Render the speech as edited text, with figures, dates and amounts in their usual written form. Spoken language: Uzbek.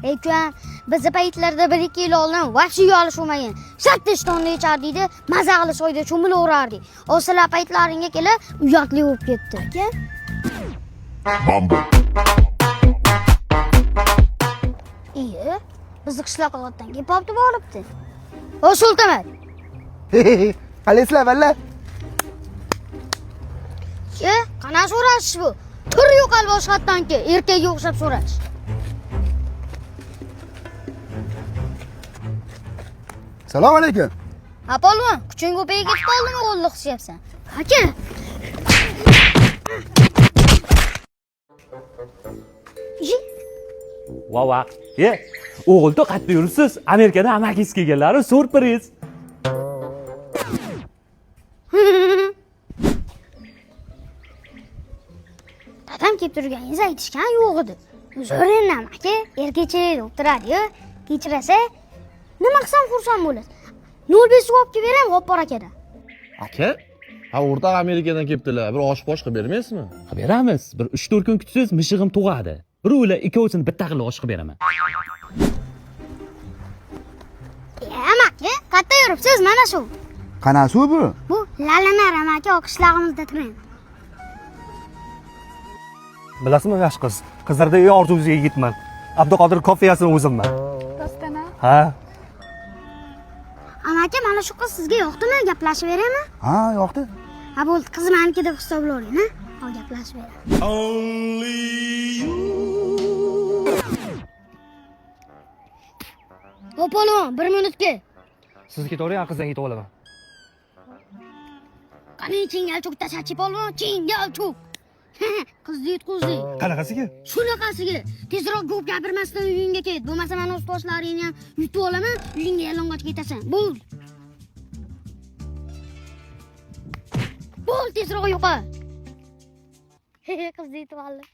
Lekin bizni paytlarda 1-2 yil oldin вообще uyalishmagan. Shatta ishtonni ichardik, maza qilib soyda cho'milaverardik. O sizlar paytlaringga kelib uyatli bo'lib ketdi. Aka, Mambo. Iye, bizni qishloqdan kelib olibdi boribdi. O Sultomat. Qalaysizlar valla? E, qanaqa so'rashish bu? Tur yo'qol boshqatdanki, erkakka o'xshab so'rash. Salom alaykum. Ha polvon, kuching ko'payib ketib qoldimi qo'lni qisyapsan? Aka. Iye, Va va. E, o'g'ilda qayerda yuribsiz? Amerikadan amakingiz kelganlari syurpriz. Dadam kelib turganingizni aytishgan yo'q edi. Zo'r endi aka, erkakchilik bo'lib turadi-yu. Kechirasa, nima qilsam xursand bo'lasiz. 05 suv olib kelib beraman, G'oppor akadan. Aka, ha o'rtoq Amerikadan kelibdilar. Bir osh posh qilib bermaysizmi? Qilib beramiz. Bir 3-4 kun kutsangiz mishig'im tug'adi. Bir o'yla ikkovsini bitta qilib osh qilib beraman. E, amaki, qayerda yuribsiz? Mana shu. Qanaqasi bu? Bu lalanar amaki, qishlog'imizda turadi. Bilasizmi, yaxshi qiz. Qizlarda eng orzumizga yigitman. Abduqodir kofeyasini o'zimman. rostdan Ha? Amaki, mana shu qiz sizga yoqdimi? Gaplashib beraymi? Ha, yoqdi. Ha bo'ldi, qiz meniki deb hisoblavering, ha? Hol gaplashib beraman. O polvon, bir minutga. Siz ketavering, qizdan ketib olaman. Qani chingal cho'k tashlachi polvon, chingal cho'k. Qizni yutqizdik. Qanaqasiga? Shunaqasiga tezroq ko'p gapirmasdan uyingga ket. Bo'lmasa mana o'z toshlaringni ham yutib olaman, uyingga yalang'och ketasan. Bo'ldi. Bo'l, tezroq yo'qol. Qizni yutib oldim.